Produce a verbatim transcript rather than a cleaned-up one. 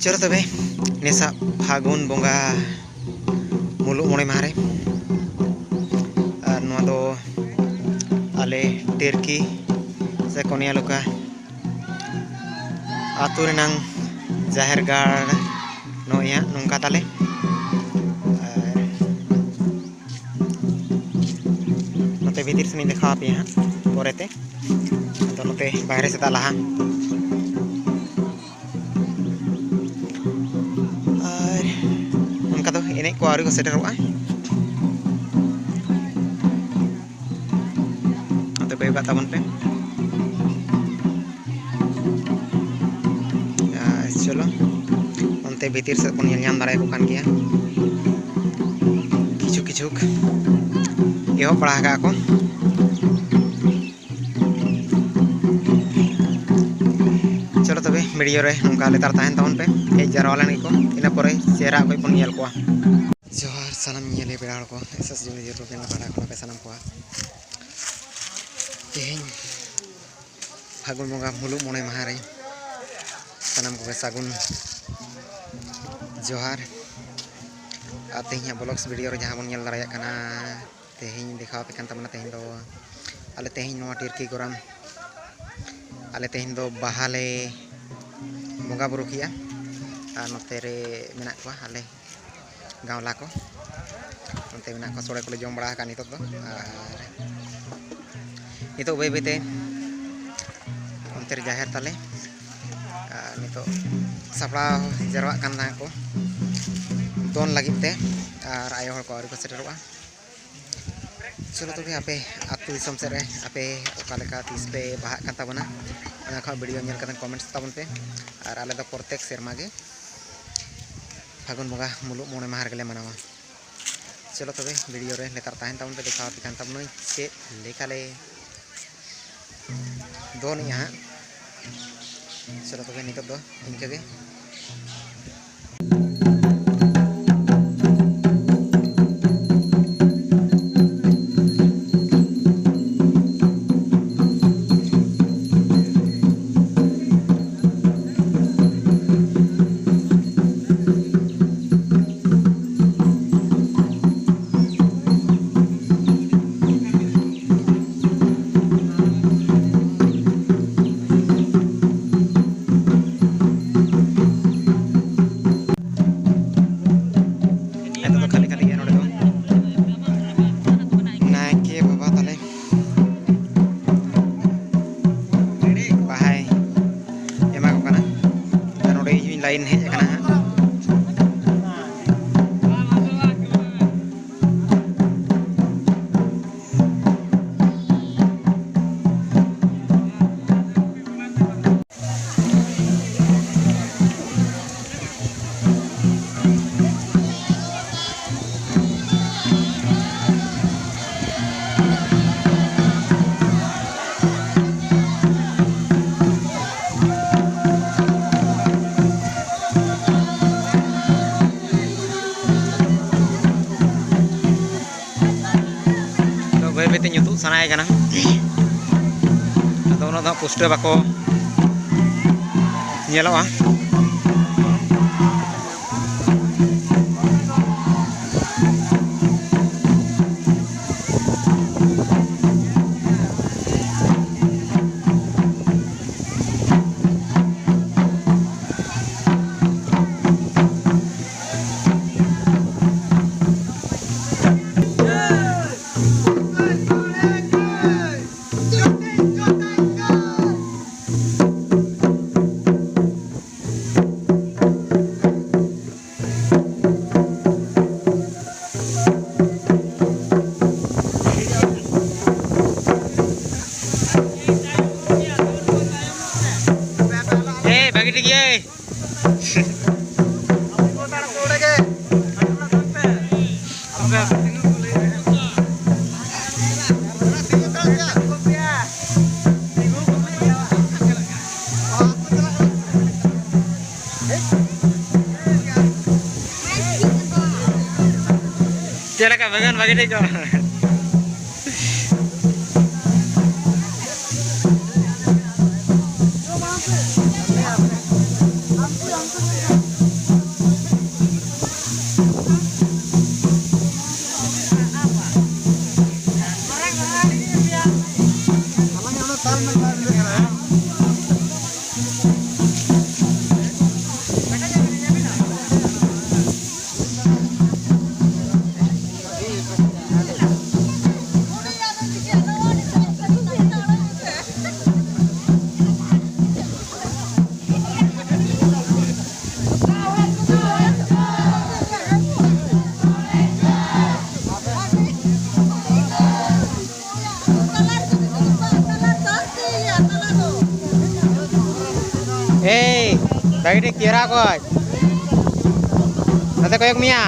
ᱪᱚᱞᱚ ᱛᱚᱵᱮ, ᱱᱮᱥᱟᱜ ᱯᱷᱟᱹᱜᱩᱱ ᱵᱚᱸᱜᱟ ᱢᱩᱞᱩᱜ ᱢᱚᱬᱮ ᱢᱟᱦᱟ ᱨᱮ, ᱟᱨ ᱱᱚᱣᱟ ᱫᱚ ᱟᱞᱮ ᱴᱮᱨᱠᱤ ᱥᱮ ᱠᱚᱱᱭᱟᱞᱩᱠᱟ ᱟᱹᱛᱩ ᱨᱮᱱᱟᱝ ᱡᱟᱦᱮᱨ ᱜᱟᱲ ᱱᱚᱜᱼᱚᱭ ᱦᱟᱸᱜ ᱱᱚᱝᱠᱟ ᱛᱟᱞᱮ᱾ ᱟᱨ ᱱᱚᱛᱮ ᱵᱷᱤᱛᱤᱨ ᱥᱮᱱᱤᱧ ᱫᱮᱠᱷᱟᱣ ᱟᱯᱮᱭᱟ ᱦᱟᱸᱜ ᱯᱚᱨᱮᱛᱮ᱾ ᱟᱫᱚ ᱱᱚᱛᱮ ᱵᱟᱦᱨᱮ ᱥᱮᱫᱟᱜ ᱞᱟᱦᱟ᱾ ᱟᱨ ᱚᱱᱠᱟ ᱫᱚ ᱮᱱᱮᱡ ᱠᱚ ᱟᱹᱣᱨᱤ ᱠᱚ ᱥᱮᱴᱮᱨᱚᱜᱼᱟ᱾ ᱱᱚᱛᱮ ᱠᱚᱭᱚᱜ ᱠᱟᱜ ᱛᱟᱵᱚᱱ ᱯᱮ᱾ ᱟᱨ ᱪᱚᱞᱚ, ᱚᱱᱛᱮ ᱵᱷᱤᱛᱤᱨ ᱥᱮᱫ ᱵᱚᱱ ᱧᱮᱞ ᱧᱟᱢ ᱫᱟᱲᱮᱭᱟᱠᱚ ᱠᱟᱱ ᱜᱮᱭᱟ᱾ ᱠᱤᱪᱷᱩ ᱠᱤᱪᱷᱩ ᱮᱦᱚᱵ ᱵᱟᱲᱟ ᱟᱠᱟᱫ ᱠᱚ᱾ ᱪᱚᱞᱚ ᱛᱚᱵᱮ, ᱵᱷᱤᱰᱤᱭᱳ ᱨᱮ ᱱᱚᱝᱠᱟ ᱞᱮᱛᱟᱲ ᱛᱟᱦᱮᱱ ᱛᱟᱵᱚᱱ ᱯᱮ᱾ ᱦᱮᱡ ᱡᱟᱨᱣᱟ ᱞᱮᱱ ᱜᱮᱠᱚ, ᱤᱱᱟᱹ ᱯᱚᱨᱮ ᱪᱮᱦᱨᱟ ᱠᱚ ᱵᱚᱱ ᱧᱮᱞ ᱠᱚᱣᱟ᱾ ᱡᱚᱦᱟᱨ ᱥᱟᱱᱟᱢ ᱧᱮᱞᱮ ᱯᱮᱲᱟ ᱦᱚᱲ ᱠᱚ, ᱮᱥ ᱮᱥ ᱡᱩᱢᱤ YouTube ᱯᱟᱦᱴᱟ ᱠᱷᱚᱱ ᱟᱯᱮ ᱥᱟᱱᱟᱢ ᱠᱚᱣᱟ᱾ ᱛᱮᱦᱮᱧ ᱯᱷᱟᱹᱜᱩᱱ ᱵᱚᱸᱜᱟ ᱢᱩᱞᱩᱜ ᱢᱚᱬᱮ ᱢᱟᱦᱟ ᱨᱮ ᱥᱟᱱᱟᱢ ᱠᱚᱜᱮ ᱥᱟᱹᱜᱩᱱ ᱡᱚᱦᱟᱨ᱾ ᱟᱨ ᱛᱮᱦᱮᱧᱟᱜ ᱵᱞᱚᱜᱥ ᱵᱷᱤᱰᱤᱭᱳ ᱨᱮ ᱡᱟᱦᱟᱸ ᱵᱚᱱ ᱧᱮᱞ ᱫᱟᱲᱮᱭᱟᱜ ᱠᱟᱱᱟ, ᱛᱮᱦᱮᱧ ᱫᱮᱠᱷᱟᱣ ᱟᱯᱮ ᱠᱟᱱ ᱛᱟᱵᱚᱱᱟ᱾ ᱛᱮᱦᱮᱧ ᱫᱚ ᱟᱞᱮ ᱛᱮᱦᱮᱧ ᱱᱚᱣᱟ ᱴᱤᱨᱠᱤ ᱜᱚᱨᱟᱢ ᱟᱞᱮ ᱛᱮᱦᱮᱧ ᱫᱚ ᱵᱟᱦᱟ ᱞᱮ ᱵᱚᱸᱜᱟ ᱵᱩᱨᱩ ᱠᱮᱜᱼᱟ᱾ ᱟᱨ ᱱᱚᱛᱮ ᱨᱮ ᱢᱮᱱᱟᱜ ᱠᱚᱣᱟ ᱟᱞᱮ ᱜᱟᱶᱞᱟ ᱠᱚ, ᱚᱱᱛᱮ ᱢᱮᱱᱟᱜ ᱠᱚᱣᱟ᱾ ᱥᱚᱲᱮ ᱠᱚᱞᱮ ᱡᱚᱢ ᱵᱟᱲᱟ ᱟᱠᱟᱫ ᱱᱤᱛᱚᱜ ᱫᱚ᱾ ᱟᱨ ᱱᱤᱛᱚᱜ ᱵᱟᱹᱭ ᱵᱟᱹᱭᱛᱮ ᱚᱱᱛᱮ ᱨᱮ ᱡᱟᱦᱮᱨ ᱛᱟᱞᱮ, ᱟᱨ ᱱᱤᱛᱚᱜ ᱥᱟᱯᱲᱟᱣ ᱡᱟᱨᱣᱟᱜ ᱠᱟᱱ ᱛᱟᱦᱮᱸ ᱠᱚ ᱫᱚᱱ ᱞᱟᱹᱜᱤᱫ ᱛᱮ, ᱟᱨ ᱟᱭᱳ ᱦᱚᱲ ᱠᱚ ᱟᱹᱣᱨᱤ ᱠᱚ ᱥᱮᱴᱮᱨᱚᱜᱼᱟ᱾ ᱪᱚᱞᱚ ᱛᱚᱵᱮ, ᱟᱯᱮ ᱟᱹᱛᱩ ᱫᱤᱥᱚᱢ ᱥᱮᱫ ᱨᱮ ᱟᱯᱮ ᱚᱠᱟ ᱞᱮᱠᱟ ᱛᱤᱥ ᱯᱮ ᱵᱟᱦᱟᱜ ᱠᱟᱱ ᱛᱟᱵᱚᱱᱟ, ᱚᱱᱟ ᱠᱚ ᱵᱷᱤᱰᱤᱭᱳ ᱧᱮᱞ ᱠᱟᱛᱮ ᱠᱚᱢᱮᱱᱴᱥ ᱛᱟᱵᱚᱱ ᱯᱮ᱾ ᱟᱨ ᱟᱞᱮ ᱫᱚ ᱯᱨᱚᱛᱮᱠ ᱥᱮᱨᱢᱟ ᱜᱮ ᱯᱷᱟᱹᱜᱩᱱ ᱵᱚᱸᱜᱟ ᱢᱩᱞᱩᱜ ᱢᱚᱬᱮ ᱢᱟᱦᱟ ᱨᱮᱜᱮ ᱞᱮ ᱢᱟᱱᱟᱣᱟ᱾ ᱪᱚᱞᱚ ᱛᱚᱵᱮ, ᱵᱷᱤᱰᱤᱭᱳ ᱨᱮ ᱞᱮᱛᱟᱲ ᱛᱟᱦᱮᱱ ᱛᱟᱵᱚᱱ ᱯᱮ, ᱫᱮᱠᱷᱟᱣ ᱟᱯᱮ ᱠᱟᱱ ᱛᱟᱵᱚᱱᱟᱹᱧ ᱪᱮᱫ ᱞᱮᱠᱟᱞᱮ ᱫᱚᱱᱮᱜᱼᱟ ᱦᱟᱸᱜ᱾ ᱪᱚᱞᱚ ᱛᱚᱵᱮ, ᱱᱤᱛᱚᱜ ᱫᱚ ᱤᱱᱠᱟᱹ ᱜᱮ᱾ ᱠᱟᱱᱟ ᱦᱟᱸᱜ᱾ ᱛᱚ ᱵᱟᱹᱭ ᱵᱟᱹᱭᱛᱮ ᱧᱩᱛᱩᱜ ᱥᱟᱱᱟᱭᱮ ᱠᱟᱱᱟ᱾ ᱟᱫᱚ ᱩᱱᱟᱹᱜ ᱫᱚ ᱦᱟᱸᱜ ᱯᱩᱥᱴᱟᱹᱣ ᱵᱟᱠᱚ ᱧᱮᱞᱚᱜᱼᱟ᱾ ᱮᱭ, ᱵᱷᱟᱜᱮ ᱴᱷᱤᱠ ᱜᱮᱭᱟᱭ᱾ ᱪᱮᱫ ᱞᱮᱠᱟ ᱵᱟᱜᱟᱱ ᱵᱷᱟᱜᱮ ᱴᱷᱤᱠ ᱠᱚ? ᱵᱷᱟᱜᱮ ᱴᱷᱤᱠ ᱪᱮᱦᱨᱟ ᱚᱠᱚᱭ᱾ ᱱᱚᱛᱮ ᱠᱚᱭᱚᱜ ᱢᱮᱭᱟ᱾